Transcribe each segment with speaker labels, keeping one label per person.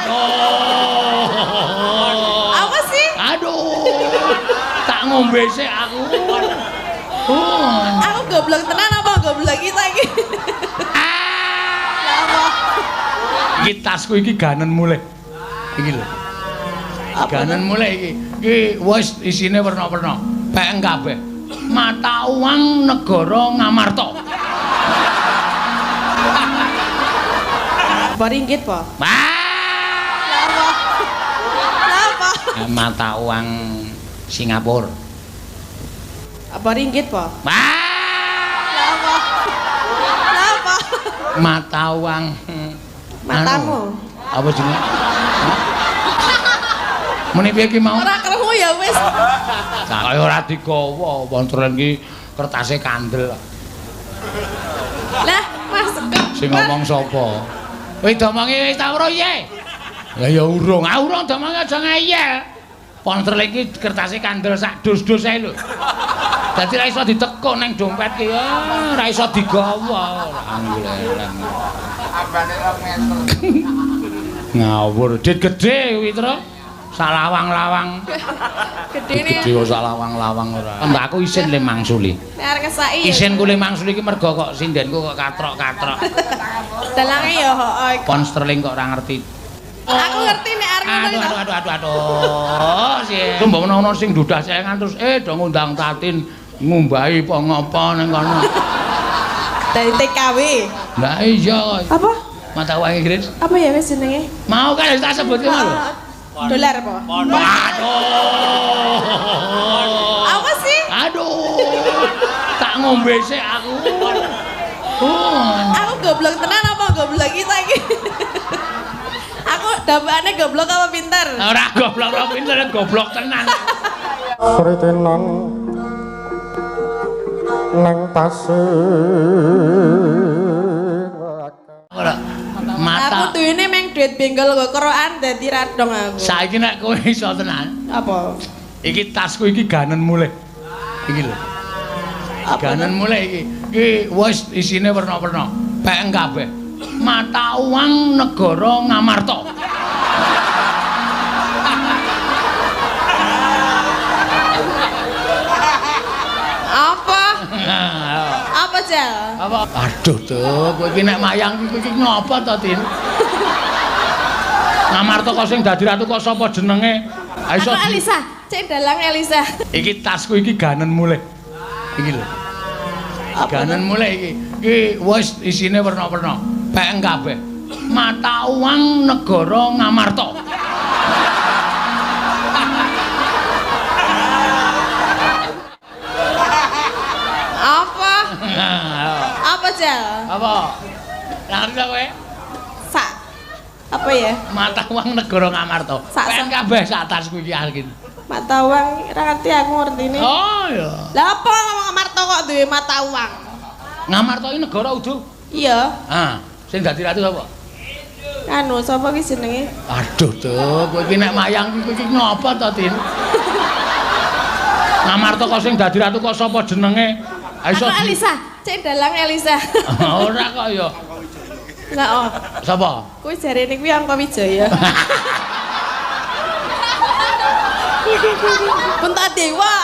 Speaker 1: Aduh.
Speaker 2: Apa sih?
Speaker 1: Aduh. Tak ngombe sik aku.
Speaker 2: Aku goblok tenan apa goblok kita iki?
Speaker 1: Iki tasku iki ganen mulih. Iki lho. Ganen mulih iki. Iki wis isine werna-werna. Peken kabeh. Mata uang negara Ngamarta.
Speaker 2: Apa ringgit po? Apa?
Speaker 1: Mata uang Singapura.
Speaker 2: Apa ringgit po? Apa? Apa?
Speaker 1: Mata uang
Speaker 2: matamu.
Speaker 1: Apa jenenge? Muni piye ki mau?
Speaker 2: Ora krungu ya wis.
Speaker 1: Kaya ora digawa, pontren ki kertase kandel.
Speaker 2: Lah, Mas kok
Speaker 1: sing ngomong sapa? Kowe domongi wis ta ora piye? Lah ya urung. Ah urung domongi aja ngeyel. Pontren iki kertase kandel sak dus-dus ae lho. Dadi ra iso ditekuk ning dompet ki, ora iso digawa. Alhamdulillah.
Speaker 3: Ambane 2 meter.
Speaker 1: Ngawur, dit gedhe kuwi, Tru. Salawang-lawang.
Speaker 2: Gedene.
Speaker 1: Gedhe kok salawang-lawang ora. Mbak aku isin le mangsuli.
Speaker 2: Nek arep ngesaki.
Speaker 1: Isin ku le mangsuli iki mergo kok sindenku kok katrok-katrok.
Speaker 2: Dalange ya heeh.
Speaker 1: Pound sterling kok ora ngerti.
Speaker 2: Aku ngerti nek arep ngono
Speaker 1: to. Aduh aduh aduh. Aduh. Mbok menawa sing dudah saengan terus do ngundang Tatin ngumbahi apa ngopo ning kono.
Speaker 2: Dari TKW.
Speaker 1: Lah iya.
Speaker 2: Apa?
Speaker 1: Mata uang Inggris.
Speaker 2: Apa ya wis jenenge?
Speaker 1: Mau kan wis tak sebutke mau lho.
Speaker 2: Dolar apa?
Speaker 1: Aduh.
Speaker 2: Apa sih?
Speaker 1: Aduh. Tak ngombe sik aku.
Speaker 2: Aku goblok tenan apa goblok kita iki? Aku dambane goblok apa pinter?
Speaker 1: Ora goblok ora pinter, goblok tenan.
Speaker 3: Kritenan nang pasir.
Speaker 1: Ora. Mata.
Speaker 2: Aku duwene meng duit benggol nggo kerokan dadi radong aku.
Speaker 1: Saiki nek kowe iso tenan.
Speaker 2: Apa?
Speaker 1: Iki tasku iki ganen mulih. Iki lho. Ganen mulih iki. Iki wis isine werna-werna. Peken kabeh. Mata uang negara Ngamarta.
Speaker 2: Apa? Apa Jal?
Speaker 1: Apa? Aduh tuh, kowe iki nek mayang iki ngopo to, Tin? Ngamarta kok sing dadi ratu kok sapa jenenge?
Speaker 2: Aku Elisa, cek dalang Elisa.
Speaker 1: Iki tasku iki ganen mulih. Iki lho. Ganen mulih iki. Iki wis isine werna-werna. Peken kabeh. Mata uang negara Ngamarta.
Speaker 2: Apa? Apa Jal?
Speaker 1: Apa? Lah ngerti kowe?
Speaker 2: Sak. Apa ya?
Speaker 1: Mata uang negara Ngamarta. Peken kabeh sak tasku iki iki.
Speaker 2: Mata uang ora ngerti aku ngertine.
Speaker 1: Oh iya.
Speaker 2: Lah apa ngomong Ngamarta kok duwe mata uang?
Speaker 1: Ngamarta iki negara udu?
Speaker 2: Iya.
Speaker 1: Ah, sing dadi ratu sapa?
Speaker 2: Anu, sapa ki jenenge?
Speaker 1: Aduh tuh, kowe iki nek mayang iki ngopo to, Tin? Ngamarta kok sing dadi ratu kok sapa jenenge?
Speaker 2: Aku Elisa, cek dalang Elisa.
Speaker 1: Ora kok ya.
Speaker 2: Lah oh.
Speaker 1: Sapa?
Speaker 2: Kuwi jarene kuwi Angka Wijaya. Puntadewa.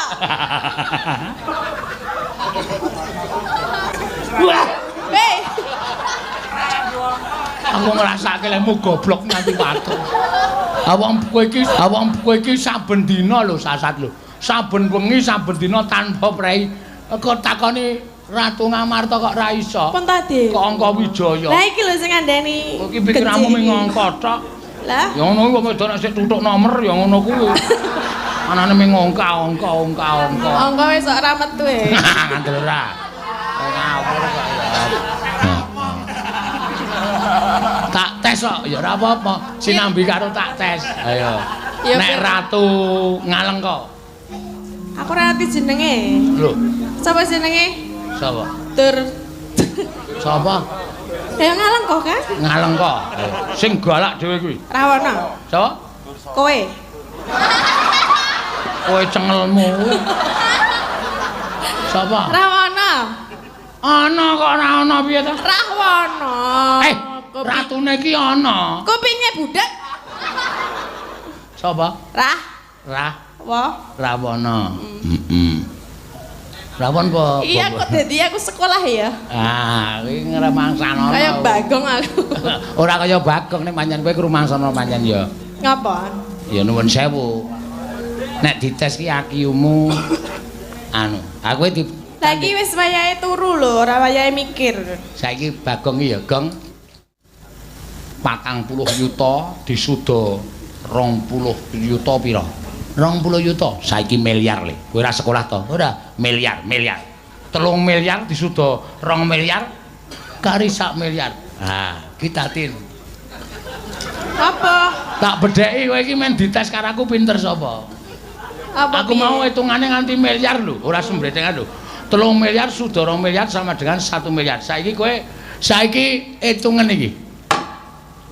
Speaker 1: Wah.
Speaker 2: Hei.
Speaker 1: Aku ngrasake lemu goblok nganti watu. Awak kowe iki saben dina lho sasat lho. Saben wengi saben dina tanpa prei. Kok takoni Ratu Ngamarta kok ra iso?
Speaker 2: Puntadewa.
Speaker 1: Kok Angka Wijaya.
Speaker 2: Lah iki lho sing ngandani.
Speaker 1: Kok iki pikiranmu mung angka tok.
Speaker 2: Lah
Speaker 1: ya ngono kuwi wong wedok nek sik tutuk nomor ya ngono kuwi. Anane mung angka angka angka angka.
Speaker 2: Angka wis ora metu e.
Speaker 1: Ngandel ora. Ngawur kok ya. Tak tes kok ya ora apa-apa. Sinambi karo tak tes. Ayo. Nek Ratu Ngalengka.
Speaker 2: Aku ora ngerti jenenge.
Speaker 1: Lho.
Speaker 2: Sapa jenenge?
Speaker 1: Sapa?
Speaker 2: Tur.
Speaker 1: Sapa?
Speaker 2: Ya Ngalengka kan?
Speaker 1: Ngalengka. Sing galak dhewe kuwi.
Speaker 2: Rawana.
Speaker 1: Sapa?
Speaker 2: Kowe.
Speaker 1: Kowe cengelmu. Sapa?
Speaker 2: Rawana.
Speaker 1: Ana kok ora ana piye to?
Speaker 2: Rahwana.
Speaker 1: Ratune iki ana.
Speaker 2: Kupinge budhek.
Speaker 1: Sapa?
Speaker 2: Rah.
Speaker 1: Rah.
Speaker 2: Apa?
Speaker 1: Rawana. Heeh. Rawon apa?
Speaker 2: Iya kok dadi aku sekolah ya.
Speaker 1: Ah, kuwi ngremangsana.
Speaker 2: Kaya Bagong aku.
Speaker 1: Ora kaya Bagong nek pancen kowe krumangsana pancen ya.
Speaker 2: Ngapa?
Speaker 1: Ya nuwun sewu. Nek dites ki IQ-mu anu, aku di
Speaker 2: saiki wis wayahe turu lho, ora wayahe mikir.
Speaker 1: Saiki Bagong ki ya, Gong. 40 yuta disuda 20 yuta pira? 20 yuta, saiki miliar le. Kowe ora sekolah to? Ora, miliar, miliar. 3 miliar disuda 2 miliar kari 1 miliar. Ah, kita tin.
Speaker 2: Apa?
Speaker 1: Tak bedheki kowe iki men dites karo aku pinter sapa?
Speaker 2: Apa?
Speaker 1: Aku mau hitungane nganti miliar lho, ora sembretengan lho. 3 miliar suda 2 miliar sama dengan 1 miliar. Saiki kowe saiki hitungan iki.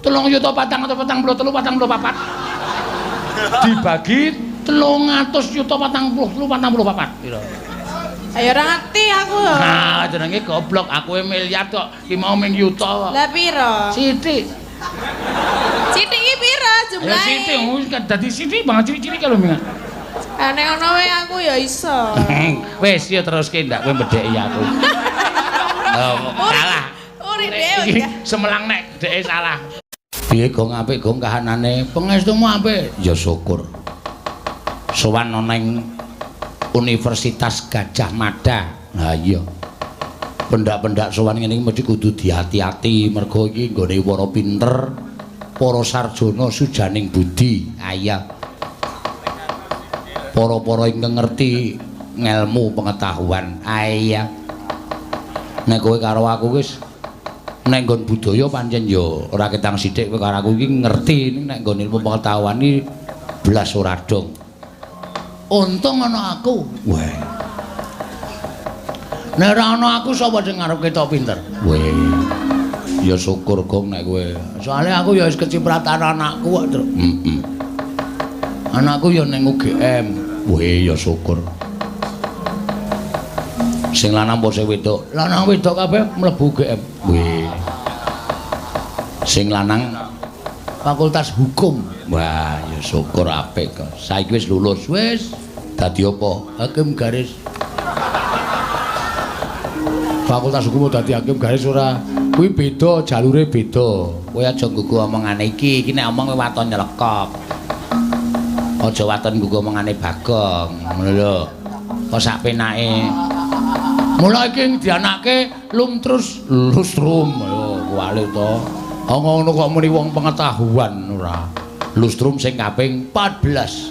Speaker 1: 3 yuta 443 44 dibagi 300 yuta 43 44 pira?
Speaker 2: Ayo ora ngerti aku lho.
Speaker 1: Nah, jenenge goblok, aku miliar kok ki mau ming yuta kok.
Speaker 2: Lah pira?
Speaker 1: Sithik.
Speaker 2: Sithik ki pira jumlahe?
Speaker 1: Ya sithik, dadi sithik banget cilik-cilik lho mingan.
Speaker 2: Nek ngono wae aku ya iso.
Speaker 1: Wis ya teruske ndak kowe mbedheki aku. Oh, salah.
Speaker 2: Uri dhewe.
Speaker 1: Semelang nek dheke salah. Piye gong apik gong kahanane? Pangestumu apik? Ya syukur. Sowan ana ing Universitas Gajah Mada. Ha iya. Pendak-pendak sowan ngene iki mesti kudu diati-ati mergo iki nggone para pinter, para sarjana sujaning budi. Ha iya. Para-para ingkang ngerti ngelmu pengetahuan. Ha iya. Nek kowe karo aku wis nek nggon budaya pancen ya ora ketang sithik kowe karo aku iki ngerti nek nggon ilmu pengetahuan iki blas ora dong. Untung ana aku. Weh. Nek ora ana aku sapa sing ngarep ketok pinter? Weh. Ya syukur gong nek kowe. Soale aku ya wis kecipratan anakku kok, Truk. Heeh. Anakku ya ning UGM. Weh, ya syukur. Sing lanang apa sing wedok? Lanang wedok kabeh mlebu UGM. Weh. Sing lanang Fakultas Hukum. Wah, ya syukur apik kok. Saiki wis lulus wis. Dadi apa? Hakim garis. Fakultas Hukum dadi hakim garis ora. Kuwi beda, jalure beda. Kowe aja nggugu omongane iki, iki nek omong kowe waton nyelekop. Aja waton nggugu omongane Bagong, ngono lho. Kok sak penake. Mula iki dianake lumtrus lustrum. Ayo kuwale to. Ngono kok muni wong pengetahuan ora. Lustrum sing kaping 14.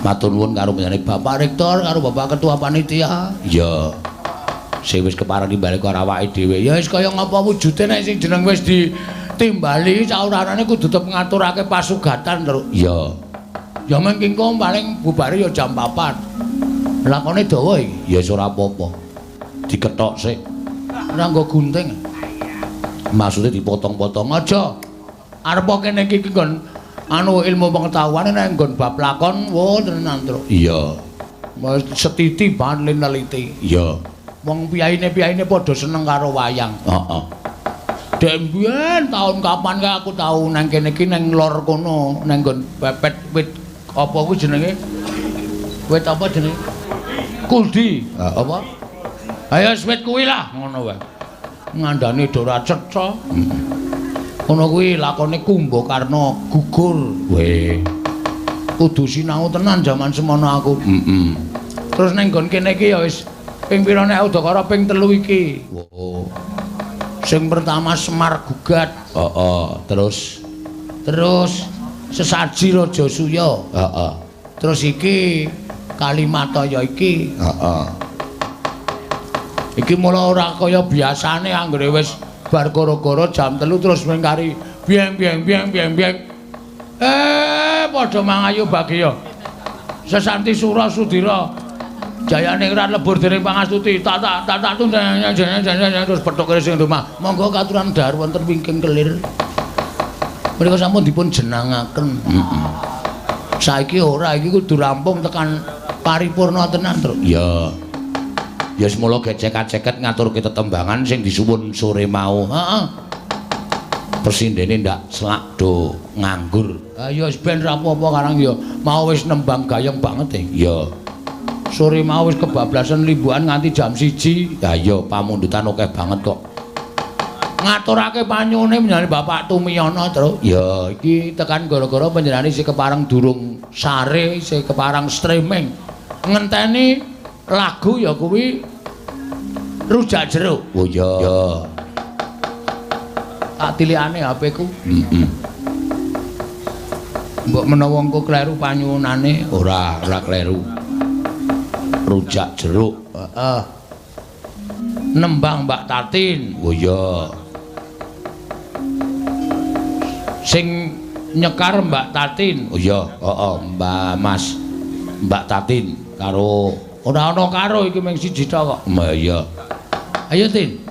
Speaker 1: Matur nuwun karo panjenengane Bapak Rektor karo Bapak Ketua Panitia. Iya. Sing wis kepareng nimbali karo awake dhewe. Ya wis kaya ngapa wujude nek sing jeneng wis ditimbali saurarane kudu tetep ngaturake pasugatan, Truk. Iya. Ya mengking kok paling bubare ya jam 4. Lakone dawa iki. Ya wis ora apa-apa. Dikethok sik. Ora nggo gunting. Maksudnya dipotong-potong aja. Arep kene iki nggon anu ilmu pengetahuan nek nggon bab lakon wo tenan, Truk. Iya. Setiti banget neliti. Iya. Wong piyaine-piyaine padha seneng karo wayang. Heeh. Dek mbiyen taun kapan kae aku tau nang kene iki nang lor kono, nang nggon pepet wit apa kuwi jenenge? Wit apa jenenge? Kuldi. Ha apa? Ayo wit kuwi lah ngono wae. Ngandani ora cetha. Ngono kuwi lakone Kumbakarna gugur. Weh. Kudu sinau tenan jaman semono aku. Heeh. Terus ning nggon kene iki ya wis ping pira nek Udakara ping 3 iki. Oh. Sing pertama Semar gugat. Heeh, terus sesaji Raja Suya. Heeh. Terus iki Kalimataya iki. Heeh. Iki mula ora kaya biasane anggere wis bar gara-gara jam 3 terus mengkari bieng bieng bieng bieng bieng. Padha mangayu bagya. Sesanti Sura Sudira Jayaningrat lebur dening pangastuti tak tak tak tak terus petuk keris ing omah. Monggo katuran dhahar wonten wingking kelir. Mriku sampun dipun jenangaken. Heeh. Saiki ora, iki kudu rampung tekan paripurna tenan, Truk. Iya. Ya semula gecek-ceket ngaturke tetembangan sing disuwun sore mau. Heeh. Pesindene ndak selak do nganggur. Ya wis ben ra apa-apa karang ya mau wis nembang gayeng banget e. Ya. Sore mau wis kebablasan limbukan nganti jam 1. Ya iya pamundutan akeh banget kok. Ngaturake panyuwune panjenengane Bapak Tumiyana, Tru. Ya, iki tekan gara-gara panjenengane isih kepareng durung sare, isih kepareng streaming. Ngenteni lagu ya kuwi Rujak Jeruk. Oh iya. Ya. Tak tilikane HP-ku. Heeh. Mbok menawa engko kleru panyuwunane, ora kleru. Rujak Jeruk. Heeh. Nembang Mbak Tatin. Oh iya. Sing nyekar Mbak Tatin. Oh iya, heeh, Mbak Mas. Mbak Tatin karo ora ana karo iki mung siji tok kok. Iya. Ayo Tin.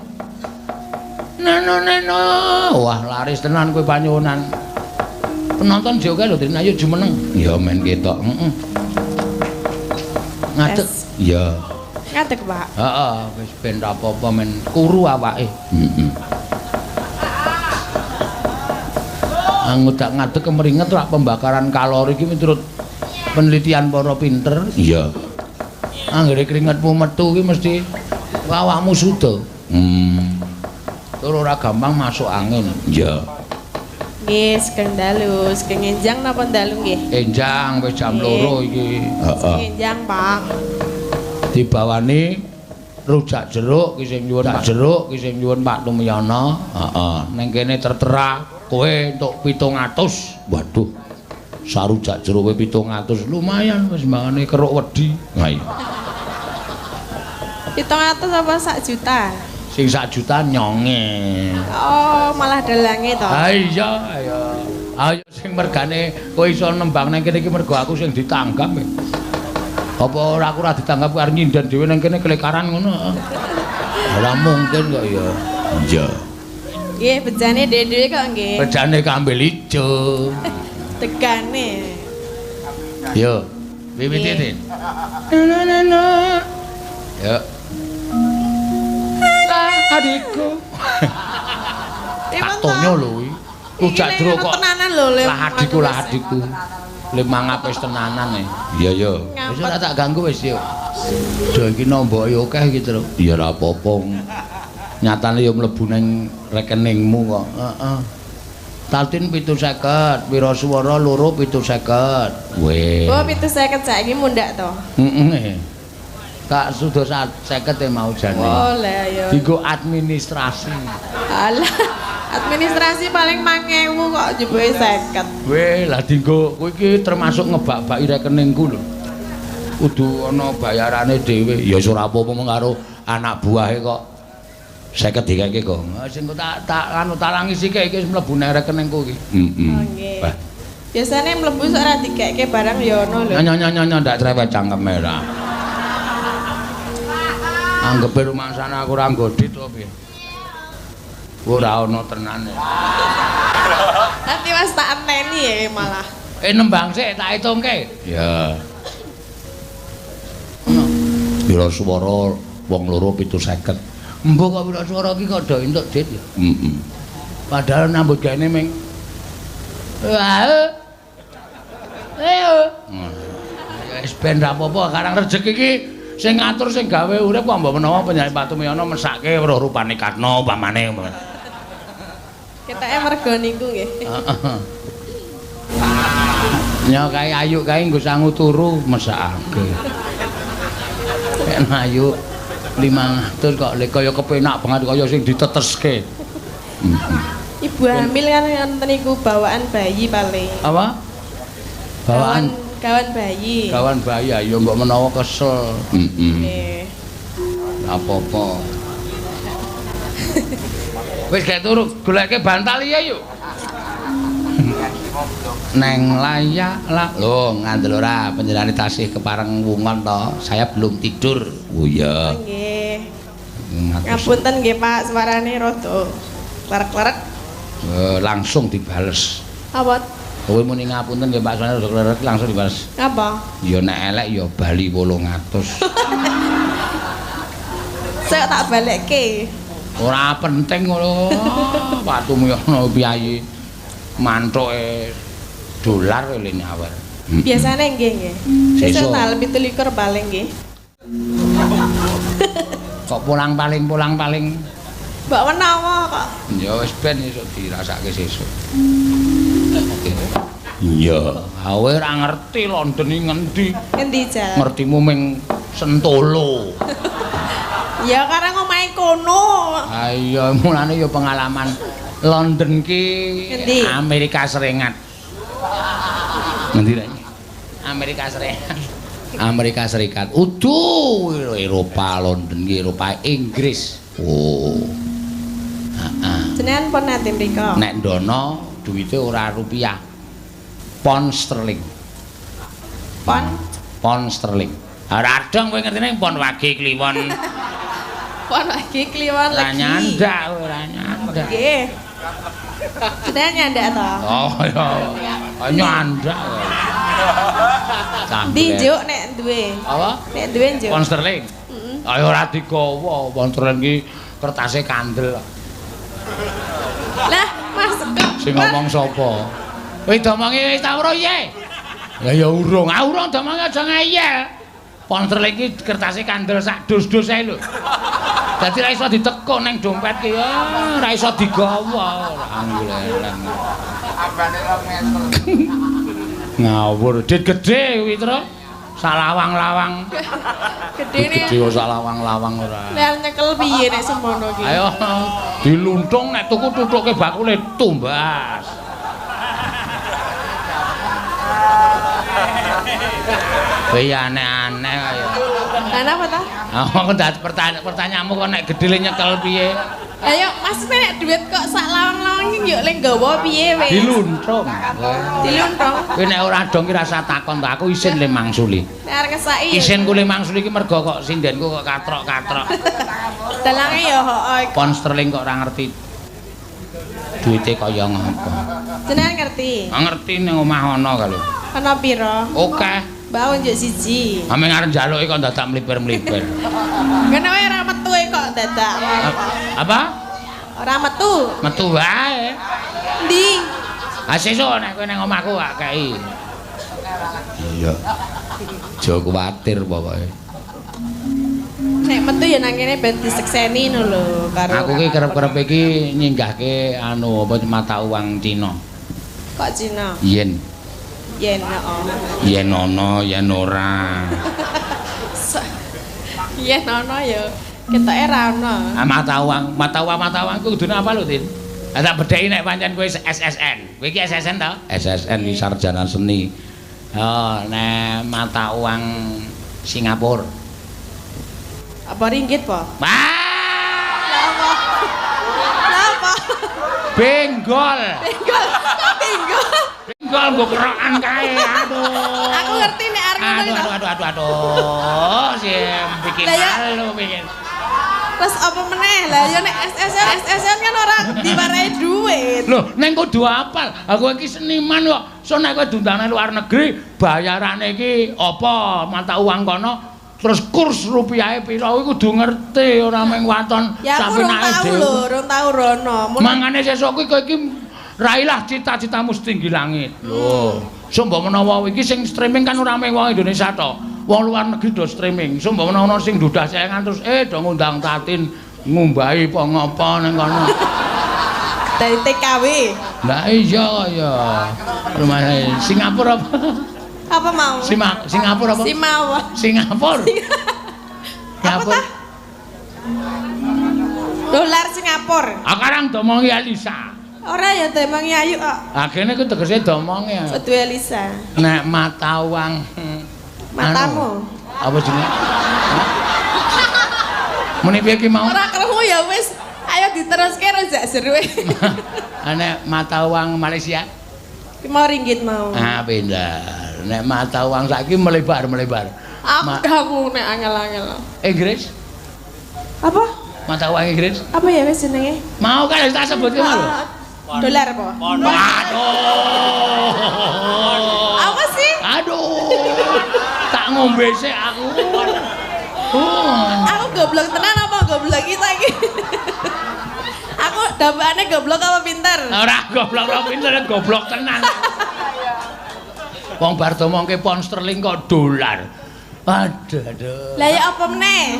Speaker 1: Neno neno. Wah, laris tenan kowe panyuwunan. Penonton jek akeh lho Tin, ayo jumeneng. Ya men ketok. Heeh. Ngadeg. Iya.
Speaker 2: Ngadeg, Pak.
Speaker 1: Heeh, wis ben ra apa-apa men kuru awake. Heeh. Ngudak-ngadeg kemringet rak pembakaran kalori iki miturut penelitian para pinter. Iya. Anggere keringetmu metu ki mesti awakmu suda. Tur ora gampang masuk angin. Iya.
Speaker 2: Nggih, sugeng dalu, sugeng enjang napa dalu nggih?
Speaker 1: Enjang wis jam 2 iki.
Speaker 2: Heeh. Enjang, Pak.
Speaker 1: Dibawani rujak jeruk ki sing nyuwun Pak Jeruk ki sing nyuwun Pak Tumiyana. Heeh. Ning kene tertera kowe entuk 700. Waduh. Sarujak jeruk kowe 700 lumayan wis mangane keruk wedi. Ha iya.
Speaker 2: 700 apa sak juta?
Speaker 1: Sing sak juta nyonge.
Speaker 2: Oh, malah dalange to.
Speaker 1: Ha iya, ayo. Ayo sing mergane kowe iso nembang nang kene iki mergo aku sing ditanggap. Apa ora aku ora ditanggap arep nyinden dhewe nang kene kelekaran ngono. Ora mungkin kok ya. Iya.
Speaker 2: Nggih, bejane dhewe-dhewe kok nggih.
Speaker 1: Bejane kambil ijo.
Speaker 2: Tegane.
Speaker 1: Yo, wiwiti Tin. Yo. Lah adikku. Tak tonyo lho kuwi. Rujak jeruk kok
Speaker 2: tenanan lho le.
Speaker 1: Lah adikku, lah adikku. Le mangap wis tenanan e. Iya yo. Wis ora tak ganggu wis yo. Do iki nomboke akeh iki, Tru. Ya ora apa-apa. Nyatane yo mlebu ning rekeningmu kok. Heeh. Tatin 750, Wirasuwara loro 750. Weh.
Speaker 2: Oh, 750 saiki mundhak to.
Speaker 1: Heeh. Tak sudah 50 mau jane.
Speaker 2: Oh, lah ya.
Speaker 1: Dienggo administrasi.
Speaker 2: Alah, administrasi paling 1000 kok jeboke 50.
Speaker 1: Weh, lah dienggo kowe iki termasuk ngebak-baki rekeningku lho. Kudu ana bayarane dhewe. Ya wis ora apa-apa mung karo anak buahe kok. 50 dikeke kok. Sing tak anu talangi sik iki wis mlebu nang rekeningku iki. Heeh.
Speaker 2: Oh nggih. Biasane mlebu sok ora dikeke barang ya ono lho.
Speaker 1: Nyo ndak cerewet cangkeme ora. Anggepe rumangsane aku ora nggodhit to piye. Ora ana tenane.
Speaker 2: Nanti Mas tak enteni ya malah.
Speaker 1: Nembang sik tak hitungke. Ya. Ono. Wirasuwara wong loro 750. Mbok kok Wirasuwara iki kok do entuk dit ya. Heeh. Padahal nambut gaene ming wae. Ayo. Ya wis ben ra apa-apa karang rejeki iki sing ngatur sing gawe urip kok mbok menawa penyanyi Pak Tumiyana mesake weruh rupane Karna umpamane.
Speaker 2: Ketake mergo niku nggih.
Speaker 1: Heeh. Nya kae ayu kae nggo sangu turu mesakake. Nek ayu 500 kok lek kaya kepenak banget kaya sing diteteske.
Speaker 2: Ibu hamil kan wonten niku bawaan bayi paling.
Speaker 1: Apa? Bawaan
Speaker 2: gawan bayi.
Speaker 1: Gawan bayi ya mbok menawa kesel. Heeh.
Speaker 2: Nggih.
Speaker 1: Apa-apa. Wis gek turu, goleke bantal iya yuk. Neng layak lah. Lho, ngandel ora panjenengane tasih kepareng wungon to. Saya belum tidur. Oh iya.
Speaker 2: Nggih. Ngapunten nggih Pak, suarane rada klerek-klerek.
Speaker 1: Langsung dibales.
Speaker 2: Apa?
Speaker 1: Kowe muni ngapunten nggih Pak, suarane rada klerek langsung dibales.
Speaker 2: Apa?
Speaker 1: Ya nek elek ya bali 800.
Speaker 2: Saya tak balekke.
Speaker 1: Ora penting ngono. Watumu yo ana piyayi manthuke dolar le nyawer.
Speaker 2: Biasane nggih nggih. Sesuk tanggal 27 paling nggih.
Speaker 1: Kok pulang paling.
Speaker 2: Mbok menawa kok.
Speaker 1: Ya wis ben esuk dirasake sesuk. Iya, awe ora ngerti London iki ngendi.
Speaker 2: Ngendi jan?
Speaker 1: Ngertimu ming Sentolo.
Speaker 2: Ya karena omahe kono.
Speaker 1: Ha iya, mulane ya pengalaman London ki
Speaker 2: ngendi?
Speaker 1: Amerika Serikat. Ngendi rek? Amerika Serikat. Amerika Serikat. Udu Eropa, London ki Eropa, Inggris. Oh. Heeh.
Speaker 2: Jenengan pun nate mriko.
Speaker 1: Nek ndono duwite ora rupiah. Pound sterling.
Speaker 2: Pon?
Speaker 1: Pound sterling. Ora adong kowe ngertine pon wage kliwon.
Speaker 2: Pon wage kliwon
Speaker 1: Ora
Speaker 2: legi.
Speaker 1: nyandak, ora nyandak.
Speaker 2: Nggih. Jenengan nyandak to?
Speaker 1: Oh ya. Nyandak.
Speaker 2: Ndi njuk nek duwe?
Speaker 1: Apa?
Speaker 2: Nek duwe njuk.
Speaker 1: Pound sterling.
Speaker 2: Heeh.
Speaker 1: Ayo ora digawa, pound sterling ki kertase kandel.
Speaker 2: Lah, Mas kok
Speaker 1: Sing ngomong sapa? Kowe domongi wis ta ora piye? Lah ya urung. Ah urung domongi aja ngeyel. Pound sterling ki kertase kandel sak dus-dus ae lho. Dadi ra iso ditekuk ning dompet ki ya, ora iso digawa. Ora angguleleng.
Speaker 3: Ambane 2 meter.
Speaker 1: Ngawur, dit gedhe kuwi, Tru. Salawang-lawang.
Speaker 2: Gedene.
Speaker 1: Gedhe kok salawang-lawang ora.
Speaker 2: Lah nyekel piye nek semono ki?
Speaker 1: Ayo diluntung nek tuku tutuke bakule tumbas. Kowe aneh-aneh kaya.
Speaker 2: Lah napa ta?
Speaker 1: Aku ndak pertanyaanmu kok nek gedhe nyekel piye?
Speaker 2: Ayo Mas nek duit kok sak lawang-lawang iki yo le nggawa piye wis?
Speaker 1: Diluntung.
Speaker 2: Diluntung.
Speaker 1: Kowe nek ora dong ki rasa takon ta aku isin le mangsuli.
Speaker 2: Nek arep ngesaki.
Speaker 1: Isin ku le mangsuli ki mergo kok sindenku kok katrok-katrok.
Speaker 2: Dalange ya heeh.
Speaker 1: Pound sterling kok ora ngerti. Duite kaya ngopo.
Speaker 2: Jenengan ngerti?
Speaker 1: Ngerti ning omah ana ka lho.
Speaker 2: Ana pira?
Speaker 1: Akeh.
Speaker 2: Mbak unjuk siji.
Speaker 1: Ame ngarep njaluke kok dadak mlipir-mlipir.
Speaker 2: Kene wae ora metu e kok dadak.
Speaker 1: Apa?
Speaker 2: Ora metu.
Speaker 1: Metu wae.
Speaker 2: Endi?
Speaker 1: Ah sesuk nek kowe ning omahku tak kei. Iya. Aja kuwatir pokoke.
Speaker 2: Nek metu ya nang kene ben disekseni ngono lho karo.
Speaker 1: Aku ki kerep-kerep iki nyinggahke anu apa mata uang Cina.
Speaker 2: Kok Cina?
Speaker 1: Yen.
Speaker 2: Yen heeh.
Speaker 1: Yen ana, yen ora.
Speaker 2: Yen ana ya ketoke ra ana.
Speaker 1: Ah mata uang iku kudune apa lho, Tin? Ah tak bedheki nek pancen kowe SSN. Kowe iki SSN to? SSN iki sarjana seni. Oh, nek mata uang Singapura.
Speaker 2: Apa ringgit po?
Speaker 1: Wah!
Speaker 2: Lah apa? Lah apa?
Speaker 1: Benggol.
Speaker 2: Benggol. Kok benggol?
Speaker 1: Benggol nggo kerokan kae. Aduh.
Speaker 2: Aku ngerti nek arep ngono
Speaker 1: Aduh aduh aduh aduh. Sing bikin malu bikin.
Speaker 2: Terus apa meneh? Lah ya nek SSN kan ora diwarai duit.
Speaker 1: Loh, neng kudu apal. Aku iki seniman kok. So nek kowe diundang nang luar negeri, bayarane iki apa? Mata uang kono terus kurs rupiahe pira kuwi kudu ngerti ora mung waton
Speaker 2: ya aku rong tau lho, rong tau rono.
Speaker 1: Mangane sesuk kuwi kowe iki railah cita-citamu setinggi langit. Lho, sok mbok menawa iki sing streaming kan ora mung wong Indonesia to. Wong luar negeri do streaming. Sok mbok menawa ana sing dudah sayangan terus do ngundang Tatin ngumbahi apa ngopo ning kono.
Speaker 2: Dari TKW.
Speaker 1: Lah iya ya. Rumah Singapura apa?
Speaker 2: Apa mau?
Speaker 1: Singapura apa?
Speaker 2: Simawa.
Speaker 1: Singapura.
Speaker 2: Apa ta? Dolar Singapura.
Speaker 1: Ah karang domongi Elisa.
Speaker 2: Ora ya domongi Ayu kok.
Speaker 1: Ah kene ku tegese domongi.
Speaker 2: Kudu Elisa.
Speaker 1: Nek mata uang
Speaker 2: matamu.
Speaker 1: Apa jenenge? Muni piye ki mau?
Speaker 2: Ora krungu ya wis. Ayo diteruske rojak seru.
Speaker 1: Nek mata uang Malaysia?
Speaker 2: Ki mau ringgit mau.
Speaker 1: Ah pinter. Nek mata uang saiki melebar-melebar.
Speaker 2: Aku nek angel-angel.
Speaker 1: Inggris?
Speaker 2: Apa?
Speaker 1: Mata uang Inggris?
Speaker 2: Apa ya wis jenenge?
Speaker 1: Mau kan wis tak sebutke mau lho.
Speaker 2: Dolar apa?
Speaker 1: Aduh.
Speaker 2: Apa sih?
Speaker 1: Aduh. Tak ngombe sik aku.
Speaker 2: Aku goblok tenan apa goblok iki saiki? Dapane goblok apa pinter?
Speaker 1: Ora goblok ora pinter, goblok tenan. Wong bar domongke pound sterling kok dolar. Aduh aduh.
Speaker 2: Lah ya apa meneh?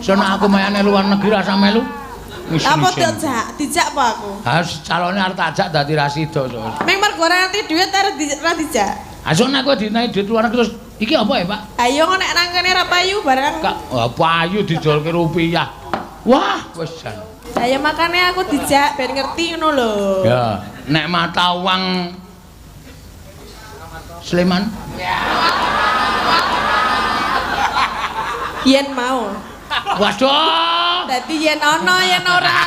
Speaker 1: Sono aku mayane luar negeri rasa melu.
Speaker 2: Apa dijak? Dijak apa aku?
Speaker 1: Harus calone arep tak ajak dadi ra sida.
Speaker 2: Meng mergo ora ngerti duit arep ra dijak.
Speaker 1: Ha sono aku dinaiki duit luar negeri terus iki apa ya, Pak?
Speaker 2: Ayo nek nang kene ra payu barang.
Speaker 1: Kak, payu dijolke rupiah. Wah, wis jan.
Speaker 2: Lah ya makane aku dijak ben ngerti ngono lho.
Speaker 1: Ya, nek mata uang Sleman.
Speaker 2: Yen mau.
Speaker 1: Waduh.
Speaker 2: Dadi yen ana yen ora.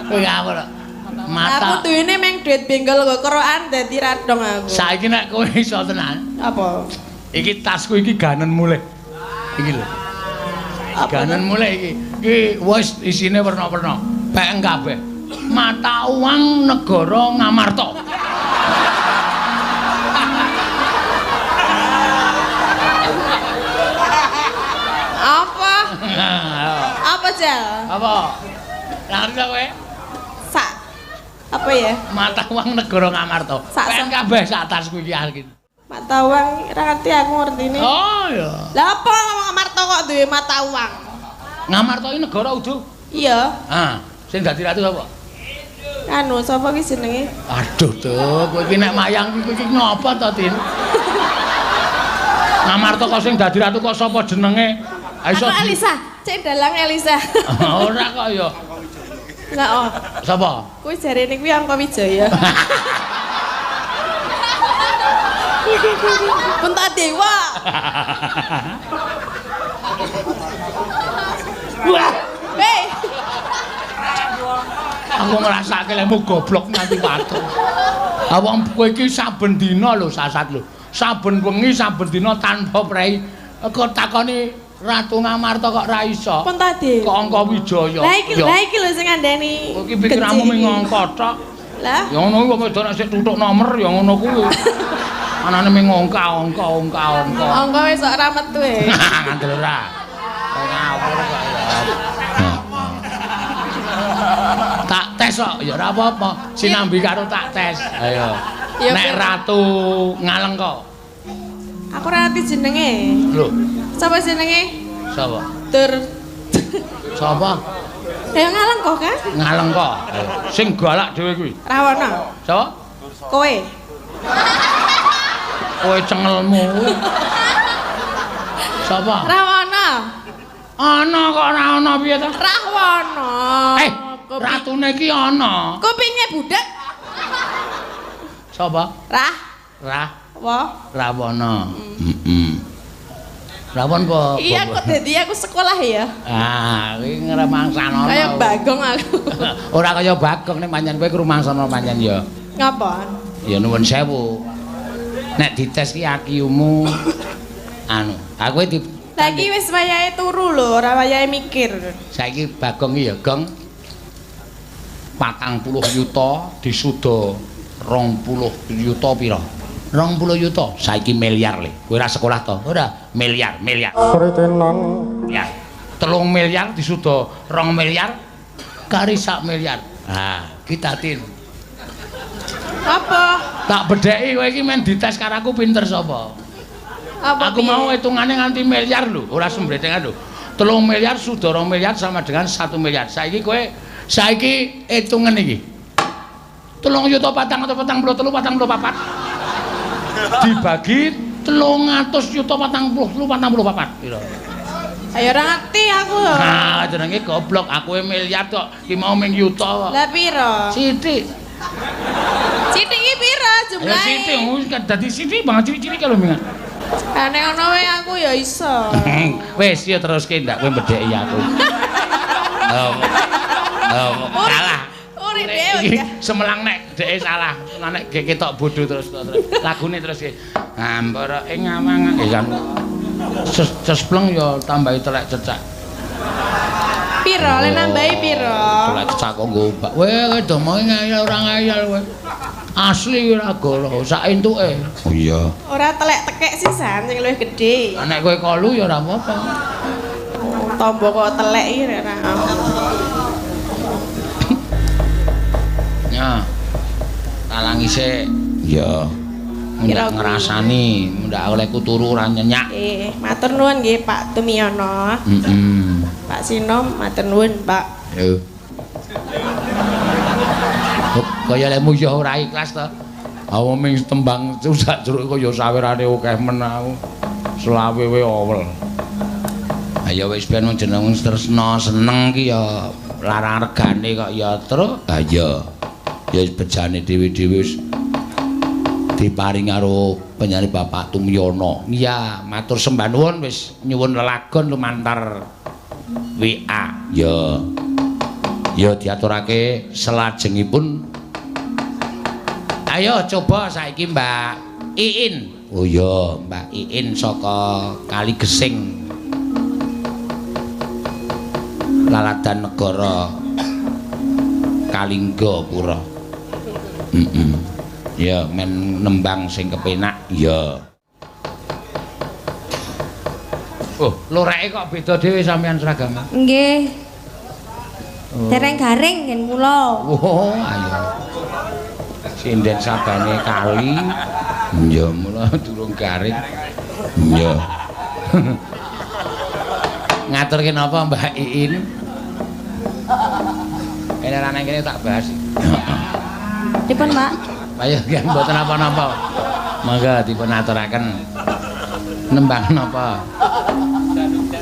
Speaker 1: Kowe ngawur. Mata.
Speaker 2: Aku duwene meng duit benggol nggo kerokan dadi radong aku.
Speaker 1: Saiki nek kowe iso tenan.
Speaker 2: Apa?
Speaker 1: Iki tasku iki ganen mulih. Iki lho. Ganen mulih iki. Iki wis isine werna-werna. Peken kabeh. Mata uang negara Ngamarta.
Speaker 2: Apa? Apa Jal?
Speaker 1: Apa? Lah ngerti kowe?
Speaker 2: Sak. Apa ya?
Speaker 1: Mata uang negara Ngamarta. Sak kabeh sak tasku iki iki.
Speaker 2: Mata uang ora ngerti aku ngertine.
Speaker 1: Oh ya.
Speaker 2: Lah apa ngomong Ngamarta kok duwe mata uang?
Speaker 1: Ngamarta iki negara udu.
Speaker 2: Iya.
Speaker 1: Ah, sing dadi ratu sapa?
Speaker 2: Anu, sapa ki jenenge?
Speaker 1: Aduh tuh, kowe iki nek mayang iki ngopo to, Tin? Ngamarta kok sing dadi ratu kok sapa jenenge?
Speaker 2: Aku Elisa, cek dalang Elisa.
Speaker 1: Ora kok ya.
Speaker 2: Lah oh.
Speaker 1: Sapa?
Speaker 2: Kuwi jarene kuwi Angka Wijaya. Puntadewa.
Speaker 1: Wah.
Speaker 2: Hei.
Speaker 1: Aku ngrasake lemu goblok nganti watu. Ha wong kowe iki saben dina lho sasat lho. Saben wengi saben dina tanpa prei. Kok takoni Ratu Ngamarta kok ra iso.
Speaker 2: Puntadewa.
Speaker 1: Kok Angka Wijaya.
Speaker 2: Lah iki lha iki lho sing ngandani.
Speaker 1: Kowe iki pikiranmu mung angka tok.
Speaker 2: Lah
Speaker 1: ya ngono kuwi wong wedok nek sik tutuk nomor ya ngono kuwi. Anane mung angka angka angka angka.
Speaker 2: Angka wis ora metu e.
Speaker 1: Ngandel ora. Ngawur kok ya. Tak tes kok ya ora apa-apa. Sinambi karo tak tes. Ayo. Nek Ratu Ngalengka.
Speaker 2: Aku ora ngerti jenenge.
Speaker 1: Lho.
Speaker 2: Sapa jenenge?
Speaker 1: Sapa?
Speaker 2: Tur.
Speaker 1: Sapa?
Speaker 2: Ya Ngalengka kan?
Speaker 1: Ngalengka. Sing galak dhewe kuwi.
Speaker 2: Rawana.
Speaker 1: Sapa?
Speaker 2: Kowe.
Speaker 1: Kowe cengelmu. Sapa?
Speaker 2: Rawana.
Speaker 1: Ana kok ora ana piye to?
Speaker 2: Rahwana.
Speaker 1: Eh, ratune iki ana.
Speaker 2: Kupinge budhek.
Speaker 1: Sapa?
Speaker 2: Rah.
Speaker 1: Rah.
Speaker 2: Apa?
Speaker 1: Rawana. Heeh. Rawon apa?
Speaker 2: Iya kok dadi aku sekolah ya.
Speaker 1: Ah, kuwi ngremangsana.
Speaker 2: Kaya Bagong aku.
Speaker 1: Ora kaya Bagong nek pancen kowe krumangsana pancen ya.
Speaker 2: Ngapa?
Speaker 1: Ya nuwun sewu. Nek dites ki IQ-mu anu, aku di
Speaker 2: saiki wis wayahe turu lho, ora wayahe mikir.
Speaker 1: Saiki Bagong ki ya, Gong. 40 yuta disuda 20 yuta pira? 20 yuta saiki miliar le. Kowe ora sekolah to? Ora, miliar, miliar. Ya. 3 miliar disuda 2 miliar kari 1 miliar. Ah, kita tin.
Speaker 2: Apa?
Speaker 1: Tak bedheki kowe iki men dites karo aku pinter sapa?
Speaker 2: Apa?
Speaker 1: Aku mau hitungane nganti miliar lho, ora sembretengan lho. 3 miliar suda 2 miliar sama dengan 1 miliar. Saiki kowe saiki hitungen iki. 3 yuta 443 44 dibagi 300 yuta 43 44 pira?
Speaker 2: Ayo ora ngerti aku lho.
Speaker 1: Nah, jenenge goblok, aku miliar kok ki mau ming yuta kok.
Speaker 2: Lah pira?
Speaker 1: Sithik.
Speaker 2: Sithik iki pira jumlahe?
Speaker 1: Ya sithik, dadi sithik banget cilik-cilik lho mingan.
Speaker 2: Nek ngono wae aku ya iso.
Speaker 1: Wis ya teruske ndak kowe mbedheki aku. Oh, salah. Iki semelang nek dheke salah, nek ketok bodho terus terus. Lagune terus iki. Ampura ing awang kan. Sespleng ya tambahi telek cecak.
Speaker 2: Piro le nambahi piro?
Speaker 1: Telek cecak kok nggo obak. Kowe kowe domongi ngeyel ora ngeyel kowe. Asli ora goro, sak entuke. Oh iya.
Speaker 2: Ora telek tekek sisan sing luwih gedhe.
Speaker 1: Nek kowe kolu ya ora apa-apa.
Speaker 2: Tombo kok telek iki ora.
Speaker 1: Ya. Talangi sik. Ya. Mundak ngrasani, mundak olehku turu ora nyenyak.
Speaker 2: Nggih, matur nuwun nggih Pak Tumiyono.
Speaker 1: Heeh.
Speaker 2: Pak Sinom, matur nuwun, Pak.
Speaker 1: Yo. Kaya lemu ya ora ikhlas to. Awu ming tembang sak jeruk kaya sawerane akeh men aku. Selawe we owel. Ayo wis ben jeneng tresna seneng ki ya larang regane kok ya, Truk. Ha iya. Ya wis bejane dhewe-dhewe wis diparing karo penyanyi Bapak Tumiyono. Iya, matur sembah nuwun wis nyuwun lelagon lumantar WA. Ya. Ya diaturake selajengipun. Ayo coba saiki Mbak Iin. Oh iya, Mbak Iin saka Kaligesing. Laladan Negara Kalinggapura. Heeh. Ya men nembang sing kepenak. Ya. Oh, loreke kok beda dhewe sampean seragam?
Speaker 4: Nggih. Oh. Dereng garing ngen kula.
Speaker 1: Oh, ayo. Sinden sabane kali. Ya mula durung garing. Ya. Ngaturke napa Mbak Iin? Kene ra nang kene tak bahas.
Speaker 4: Dipun, Pak.
Speaker 1: Ayo nggih mboten napa-napa. Monggo dipun aturaken. Nembang napa?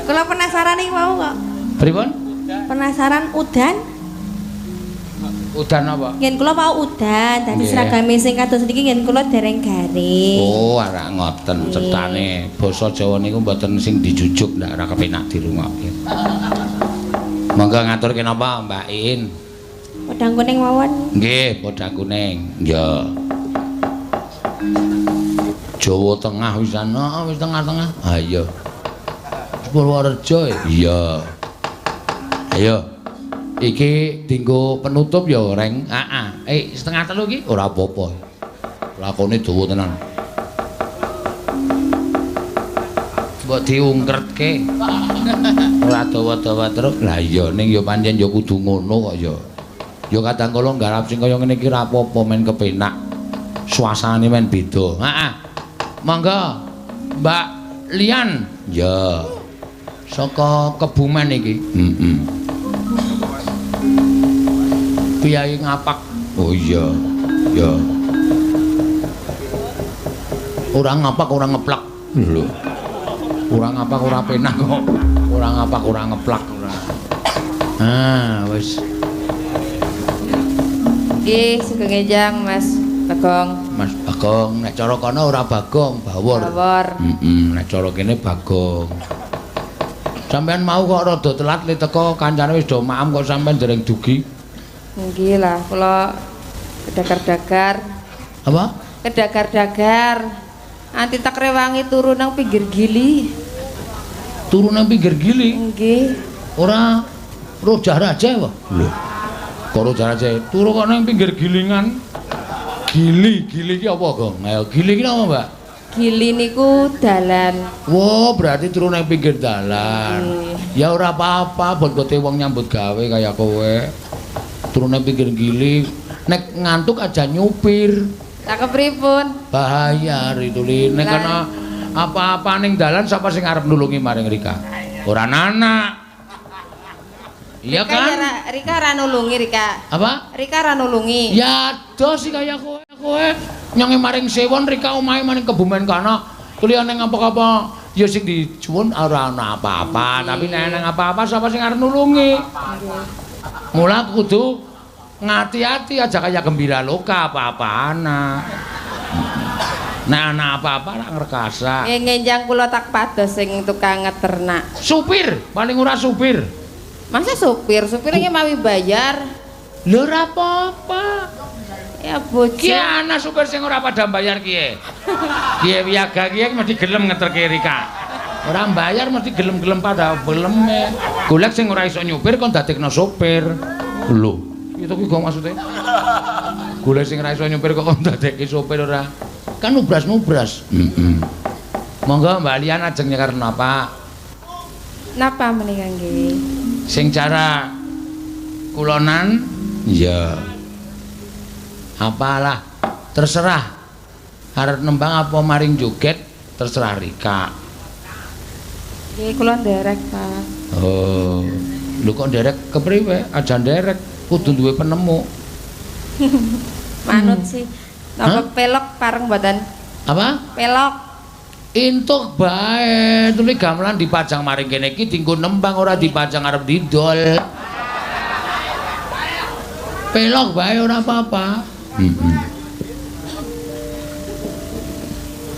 Speaker 4: Kula penasaran iki wau kok.
Speaker 1: Pripun?
Speaker 4: Penasaran udan?
Speaker 1: Udan apa?
Speaker 4: Ngen kula wau udan, dadi seragame sing kados niki ngen kula dereng garing.
Speaker 1: Oh, ora ngoten cetane. Basa Jawa niku mboten sing dijujuk ndak ora kepenak dirungokke. Monggo ngaturke napa Mbak Iin?
Speaker 4: Podang kuning mawon.
Speaker 1: Nggih, podang kuning. Ya. Jawa Tengah wisan, wis tengah-tengah. Ha iya. Purworejo. Iya. Ayo. Iki dinggo penutup ya, Reng. Heeh. 2:30 iki ora apa-apa. Lakone dawa tenan. Mbok diungkretke. Ora dawa-dawa terus. Lah iya ning ya pancen ya kudu ngono kok ya. Ya kadang kala nggarap sing kaya ngene iki ora apa-apa men kepenak. Suasanane men beda. Heeh. Monggo Mbak Lian. Ya. Saka Kebumen iki. Heeh. Piyai ngapak. Oh iya. Ya. Ora ngapak ora ngeplak. Lho. Ora ngapak ora penak kok. Ora ngapak ora ngeplak ora. Ah, wis.
Speaker 5: Nggih, sugeng enjang Mas Bagong.
Speaker 1: Mas Bagong, nek cara kono ora Bagong, Bawor.
Speaker 5: Bawor.
Speaker 1: Heeh, nek cara kene Bagong. Sampeyan mau kok rada telat le teko kancane wis do maem kok sampeyan dereng dugi.
Speaker 5: Nggih lah, kula kedagar-dagar.
Speaker 1: Apa?
Speaker 5: Kedagar-dagar. Anti tak rewangi turu nang pinggir gili.
Speaker 1: Turu nang pinggir gili?
Speaker 5: Nggih.
Speaker 1: Ora rojah raja apa? Lho. Kok rojah raja? Turu kok nang pinggir gilingan. Gili, gili ki apa, Gong? Ayo, gili ki apa, Mbak?
Speaker 5: Gili niku dalan.
Speaker 1: Wah, berarti turu nang pinggir dalan. Ya ora apa-apa, bontote wong nyambut gawe kaya kowe. Turu nang pinggir gili, nek ngantuk aja nyupir.
Speaker 5: Lah kepripun?
Speaker 1: Bahaya rituli. Nek ana apa-apa ning dalan sapa sing arep nulungi maring Rika? Ora anak. Iya kan?
Speaker 5: Rika ora nulungi Rika.
Speaker 1: Apa?
Speaker 5: Rika ora nulungi.
Speaker 1: Ya adoh sih kaya kowe. Kowe nyonge maring Sewon Rika omahe maring Kebumen kana. Kuliah ning apa-apa ya sing dijuwun ora ana apa-apa, tapi nek nang apa-apa sapa sing arep nulungi? Mula kudu ngati-ati aja kaya gembira loka apa-apa ana. Nek ana apa-apa ora ngrekasa.
Speaker 5: Ngenjang kula tak pados sing tukang ngeternak.
Speaker 1: Supir, paling ora supir.
Speaker 5: Masa supir? Supir iki mawi bayar.
Speaker 1: Lho ora apa-apa.
Speaker 5: Ya bojo.
Speaker 1: Ki ana supir sing ora pada bayar kiye. Kiye wiyaga kiye mesti gelem ngeterke Rika. Ora bayar mesti gelem-gelem pada geleme. Golek sing ora iso nyupir kon dadekno sopir. Lho, itu ki gong maksude. Golek sing ora iso nyupir kok kon dadekke sopir ora. Kan ubras-mubras. Heeh. Monggo Mbak Lian ajeng nyekar napa?
Speaker 5: Napa menika nggih?
Speaker 1: Sing cara kulonan? Iya. Apalah terserah. Arep nembang apa maring joget terserah Rika.
Speaker 5: Nggih, kula nderek, Pak.
Speaker 1: Oh. Lho kok nderek kepriwe? Aja nderek, kudu duwe penemu.
Speaker 5: Manut sih. Napa pelok pareng mboten?
Speaker 1: Apa?
Speaker 5: Pelok.
Speaker 1: Entuk bae, tuli gamelan dipajang maring kene iki dienggo nembang ora dipajang arep didol. Pelok bae ora apa-apa. Heeh.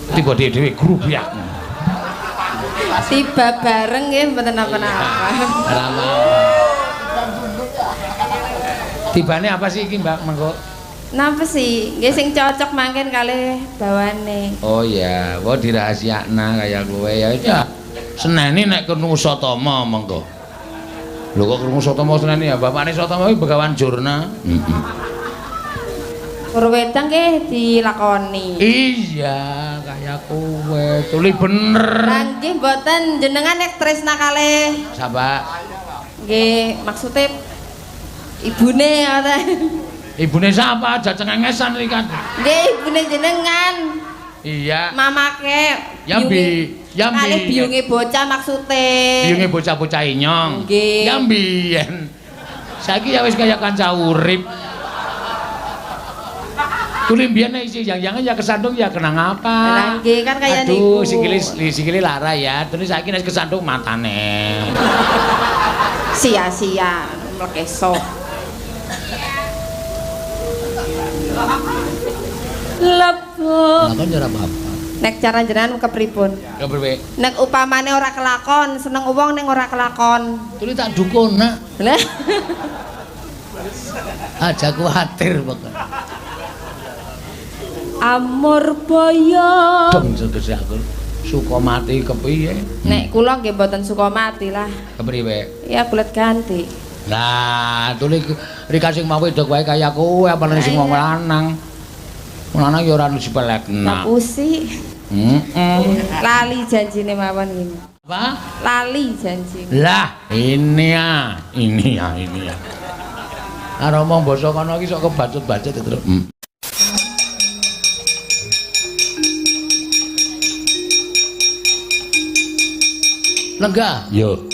Speaker 1: Tiba dhewe grubyak.
Speaker 5: Tiba bareng nggih mboten napa-napa.
Speaker 1: Ora apa-apa. Tibane apa sih iki, Mbak Mengko?
Speaker 5: Napa sih? Nggih sing cocok mangken kalih bawane.
Speaker 1: Oh iya, wah dirahasiakna kaya kowe ya. Ya. Seneni nek krungu Satama mengko. Lho kok krungu Satama seneni ya? Bapakne Satama iki Begawan Jurna. Heeh.
Speaker 5: Wedang nggih dilakoni.
Speaker 1: Iya, kaya kowe. Tuli bener.
Speaker 5: Lah nggih mboten jenengan nek tresna kalih.
Speaker 1: Sapa?
Speaker 5: Nggih, maksude ibune ngoten.
Speaker 1: Ibune sapa? Aja cengengesan iki kan.
Speaker 5: Nggih, ibune jenengan.
Speaker 1: Iya.
Speaker 5: Mamake.
Speaker 1: Ya bi, ya bi.
Speaker 5: Kalih biyunge bocah maksude.
Speaker 1: Biyunge bocah-bocah inyong.
Speaker 5: Nggih.
Speaker 1: Ya mbiyen. Saiki ya wis kaya kanca urip. Tuli mbiyen nek isi yang-yangan ya kesandung ya kenang apa?
Speaker 5: Lah nggih kan kaya niku.
Speaker 1: Aduh, sikile lara ya. Terus saiki nek kesandung matane.
Speaker 5: Sia-sia mlekeso. Lebok.
Speaker 1: Lakon ora apa-apa.
Speaker 5: Nek cara jenengan kepripun?
Speaker 1: Kepriwe?
Speaker 5: Nek upamane ora kelakon, seneng wong ning ora kelakon.
Speaker 1: Tuli tak dukun, Nak.
Speaker 5: Lah.
Speaker 1: Aja kuwatir pokoke.
Speaker 5: Amor boyo.
Speaker 1: Dong segese aku suka mati kepiye?
Speaker 5: Nek kula nggih mboten suka mati lah.
Speaker 1: Kepriwe?
Speaker 5: Ya bulet ganti.
Speaker 1: Lah, tuli Rika sing mau wedok wae kaya kowe, apalagi sing wong lanang. Wong lanang ya ora disepelekna.
Speaker 5: Ngapusi.
Speaker 1: Heeh.
Speaker 5: Lali janjine mawon ngene.
Speaker 1: Apa?
Speaker 5: Lali janji.
Speaker 1: Lah, ini ya, ini ya, ini ya. Arep omong basa kono iki sok kebacut-bacut terus. Lenggah. Yo.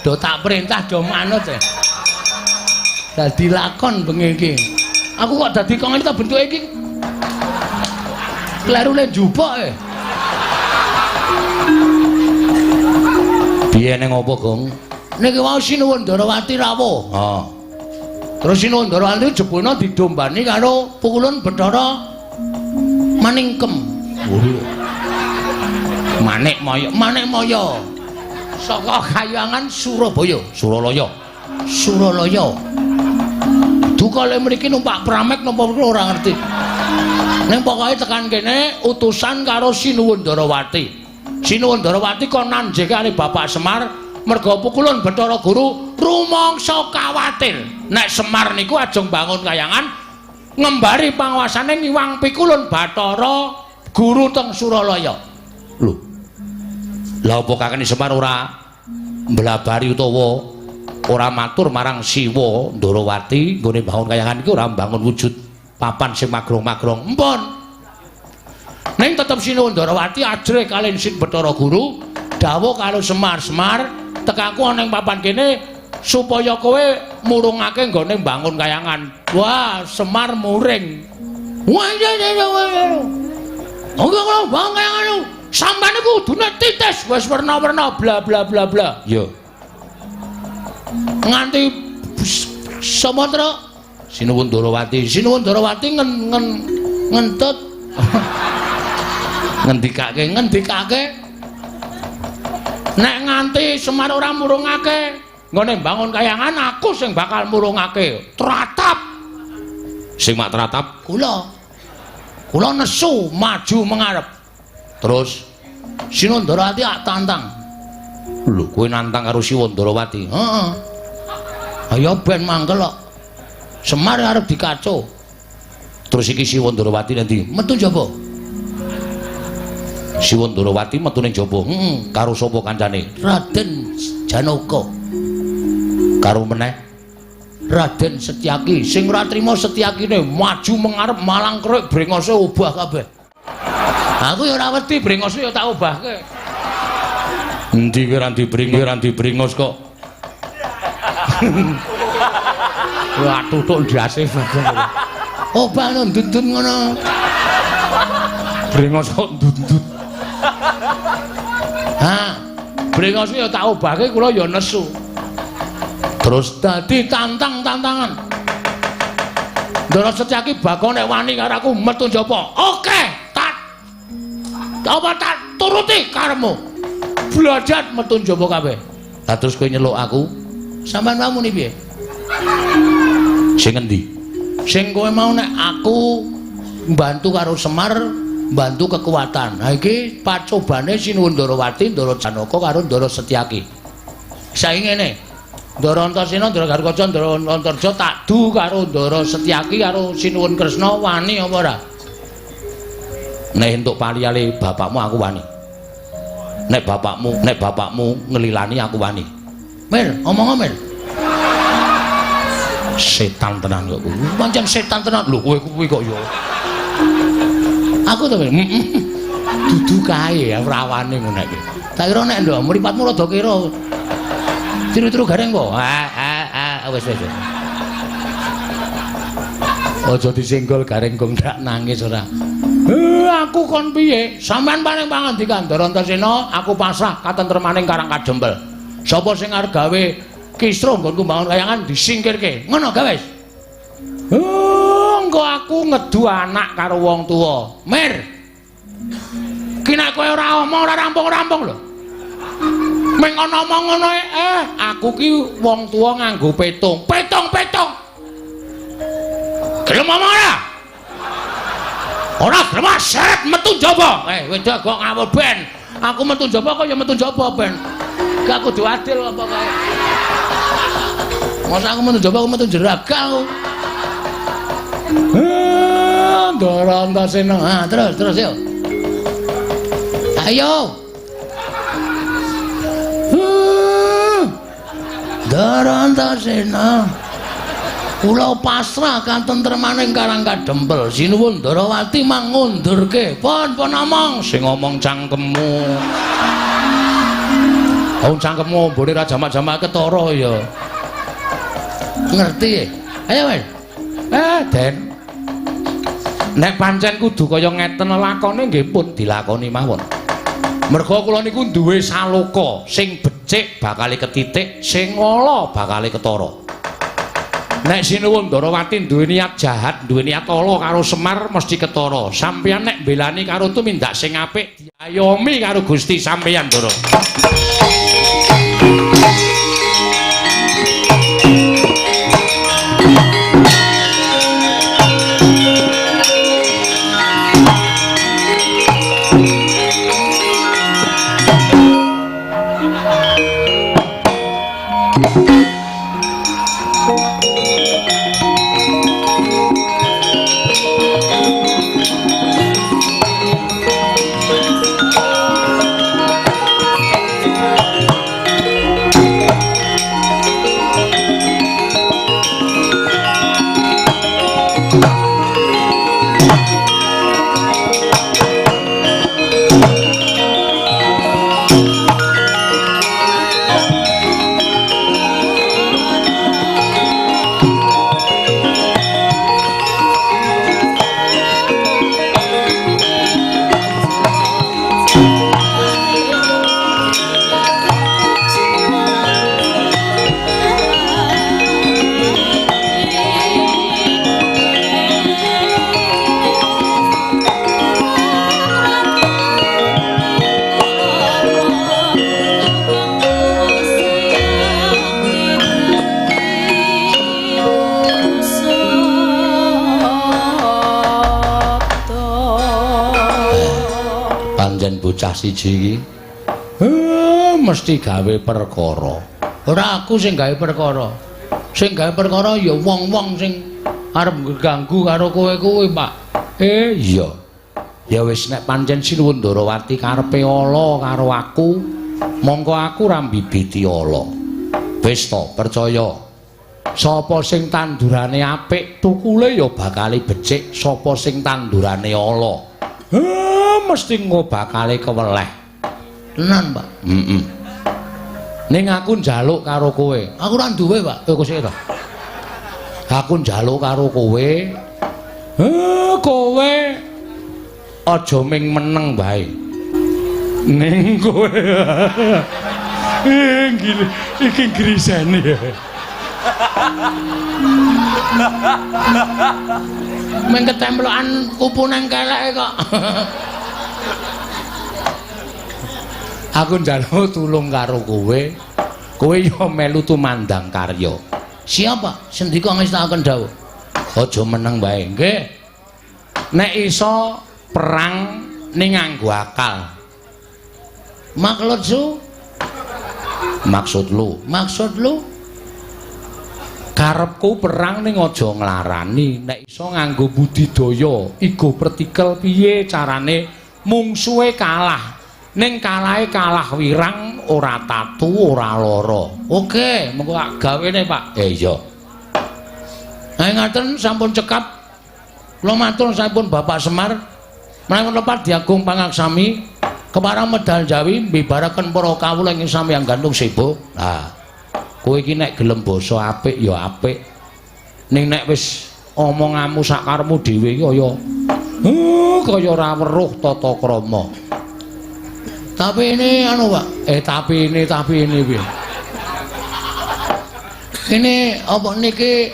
Speaker 1: Do tak perintah do manut ya. Dadi lakon bengi iki. Aku kok dadi kok ngene ta bentuke iki. Klerune njupuk e. Piye ning opo, Gong? Niki wau Sinuwun Ndarawati rawuh. Ha. Terus Sinuwun Ndarawati jebulna didombani karo pukulun Bathara Maningkem. Manik Maya, Manik Maya. Saka kayangan Surabaya, Suralaya. Suralaya. Duka le mriki numpak pramek napa ora ngerti. Ning pokoke tekan kene utusan karo Sinuwun Ndarawati. Sinuwun Ndarawati kon nanjeke karo Bapak Semar merga pukulun Bathara Guru rumangsa kawatir. Nek Semar niku ajeng bangun kayangan ngembari panguasane ngiwang pikulun Bathara Guru teng Suralaya. Lho. Lah apa kakene Semar ora mblabari utawa ora matur marang Siwa Ndarawati nggone bangun kayangan iki ora mbangun wujud papan sing magrong-magrong. Empun. Ning tetep Sinuwun Ndarawati ajrih kaliyan Sin Bathara Guru dawuh karo Semar, "Semar, tekaku ana ing papan kene supaya kowe murungake nggone mbangun kayangan." Wah, Semar muring. Wah, iya iya iya. Oke, kalau bangun kayangan sampeyan iku kudune titis wis werna-werna bla bla bla bla. Iya. Nganti Sumatera Sinuwun Ndarawati, Sinuwun Ndarawati ngentut. Ngendikake, ngendikake. Nek nganti Semar ora murungake nggone mbangun kayangan aku sing bakal murungake. Tratap. Sing mak tratap kula. Kula nesu maju mengarep. Terus Sinuwun Ndarawati ak tantang. Lho, kowe nantang karo Sinuwun Ndarawati? Heeh. Ayo ben mangkel kok. Semar arep dikaco. Terus iki Sinuwun Ndarawati nanti metu njaba. Sinuwun Ndarawati metu ning jaba. Heeh, karo sapa kancane? Raden Janaka. Karo meneh Raden Setyaki. Sing ora trima Setyakine maju mengarep malang krek brengose obah kabeh. Aku ya ora wedi brengose ya tak obahke. Endi kowe ora dibringos kok. Wah tutuk ndase bagong. Obah no ndut-ndut ngono. Brengos kok ndut-ndut. Ha, brengos ya tak obahke kula ya nesu. Terus dadi tantang-tantangan. Ndara Setyaki bakal nek wani karo aku metu njaba. Oke, tak apa tak turuti karepmu. Blajat metu njaba kabeh. Lah terus kowe nyeluk aku, sampean mau muni piye? Sing endi? Sing kowe mau nek aku mbantu karo Semar, mbantu kekuatan. Ha iki pacobane Sinuwun Ndarawati, Ndara Janaka karo Ndara Setyaki. Saiki ngene. Ndara Antasena, Ndara Garukaca, Ndara Antarja tak du karo Ndara Setyaki karo Sinuwun Kresna wani apa ora? Nek entuk paliyale bapakmu aku wani. Nek bapakmu ngelilani aku wani. Mir, omong Mir. Setan tenan kok kuwi. Pancen setan tenan. Lho kowe kuwi kok ya. Aku to dudu kae ya rawane ngono iki. Tak kira nek ndok mripatmu rada kira. Tiru-tiru gareng po. Ah wis wis. Aja disenggol gareng gong ndak nangis ora. Aku kon piye? Sampeyan paring pangandikan Ndara Antasena, aku pasrah katentremaning Karang Kadempel. Sapa sing arep gawe kisruh nggonku mbangun kayangan disingkirke. Ngono ga wis. Engko aku ngedu anak karo wong tuwa. Mir. Ki nek kowe ora omong ora rampung-rampung lho. Meng ana omong ngono aku ki wong tuwa nganggo petung. Petung-petung. Gelem omong ora? Ora gelem seret metu njaba. Wedok kok ngawur ben. Aku metu njaba kok ya metu njaba ben. Gak kudu adil apa kae. Masa aku metu njaba aku metu jeraga aku. Ndara Antasena. Ha terus terus yo. Ayo. Ndara Antasena. Kula pasrah katentremaning Karang Kadempel. Sinuwun Ndarawati mangundurke. Pun pun omong sing ngomong cangkemmu. Wong cangkemmu mbone ra jamak-jamak ketara ya. Ngerti? Ayo wis. Den. Nek pancen kudu kaya ngeten lakone nggih pun dilakoni mawon. Merga kula niku duwe saloka sing becik bakale ketitik, sing ala bakale ketara. Nek Sinuwun Ndarawati duwe niat jahat, duwe niat ala karo Semar mesti ketara. Sampeyan nek mbelani karo tumindak sing apik diayomi karo Gusti sampeyan, Ndara. Bocah siji iki mesti gawe perkara. Ora aku sing gawe perkara. Sing gawe perkara ya wong-wong sing arep ngganggu karo kowe kuwi, Pak. Iya. Ya wis nek pancen Sinuwun Ndarawati karepe ala karo aku, mongko aku ora mbibiti ala. Wis to, percaya. Sapa sing tandurane apik, tukule ya bakale becik. Sapa sing tandurane ala, mesti engko bakale keweleh. Tenan, Pak. Heeh. Ning aku njaluk karo kowe. Aku ora duwe, Pak. Kowe sik to. Aku njaluk karo kowe. Kowe aja ming meneng wae. Ning kowe iki grisene. Ming ketemplokan kupu nang keleke kok. Aku njaluk tulung karo kowe. Kowe yo melu tumandang karya. Siapa? Sendika ngestakaken dawuh. Aja meneng wae, nggih. Nek iso perang ning nganggo akal. Maksud su? Maksud lu? Maksud lu? Karepku perang ning aja nglarani, nek iso nganggo budidaya, igo pertikel piye carane mungsuhe kalah. Ning kalahe kalah wirang, ora tatu, ora lara. Oke, mengko tak gawene, Pak. Iya. Nah, ngaten sampun cekap. Kula matur sampun Bapak Semar. Menawi lepat diagung pangaksami keparang medal Jawi mbibaraken para kawula ing samyang gantung sebo. Nah, kowe iki nek gelem basa apik ya apik. Ning nek wis omonganmu sakarepmu dhewe iki kaya kaya ora weruh tata krama. Tapi ini anu, Pak. Tapi ini piye? Ini apa niki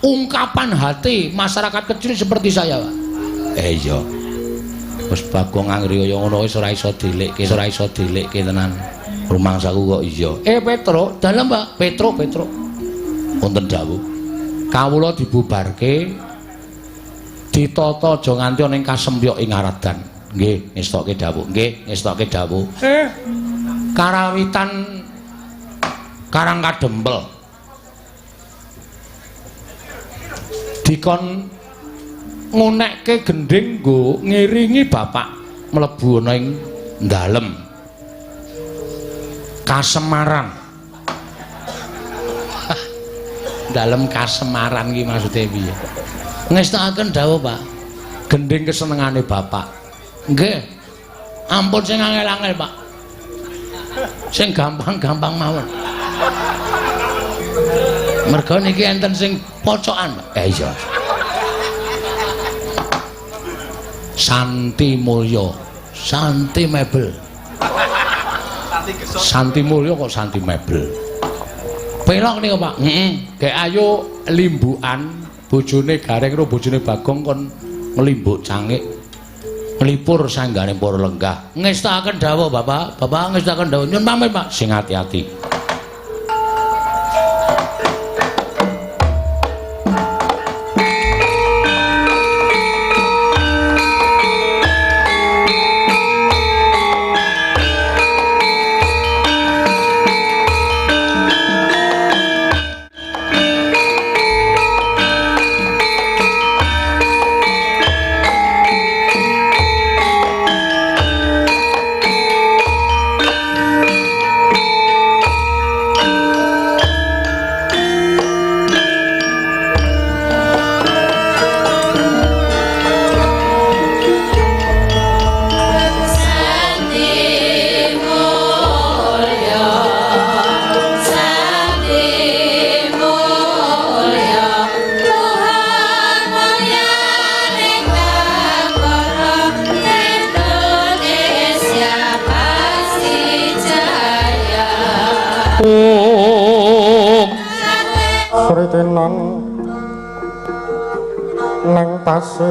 Speaker 1: ungkapan hati masyarakat kecil seperti saya, Pak. Iya. Wis Bagong angri kaya ngono wis ora iso dilikke, ora iso dilikke tenan. Rumangsaku kok iya. Petro, dalem, Pak. Petro. Wonten dawuh. Kawula dibubarke ditata aja nganti ana ing kasempyok ing Aradan. Nggih, ngestokke dawuh. Nggih, ngestokke dawuh. Karawitan Karang Kadempel. Dikon ngunekke gendhing nggo ngiringi bapak mlebu ana ing dalem Kasemaran. Dalem Kasemaran iki maksude piye? Ngestokaken dawuh, Pak. Gendhing kesenengane bapak. Nggih. Ampun sing angel-angel, Pak. Sing gampang-gampang mawon. Merga niki enten sing pocokan, Pak. Iya. Santi Mulya, Santi Mebel. Santi Mulya kok Santi Mebel. Pelok niku, Pak. Heeh. Gek ayo limbukan bojone Gareng karo bojone Bagong kon nglimbuk cangik. Nglipur sanggane para lenggah. Ngestakaken dawuh, Bapak. Bapak ngestakaken dawuh. Nyun pamit, Pak. Sing ati-ati.
Speaker 6: Sritenan nang pasir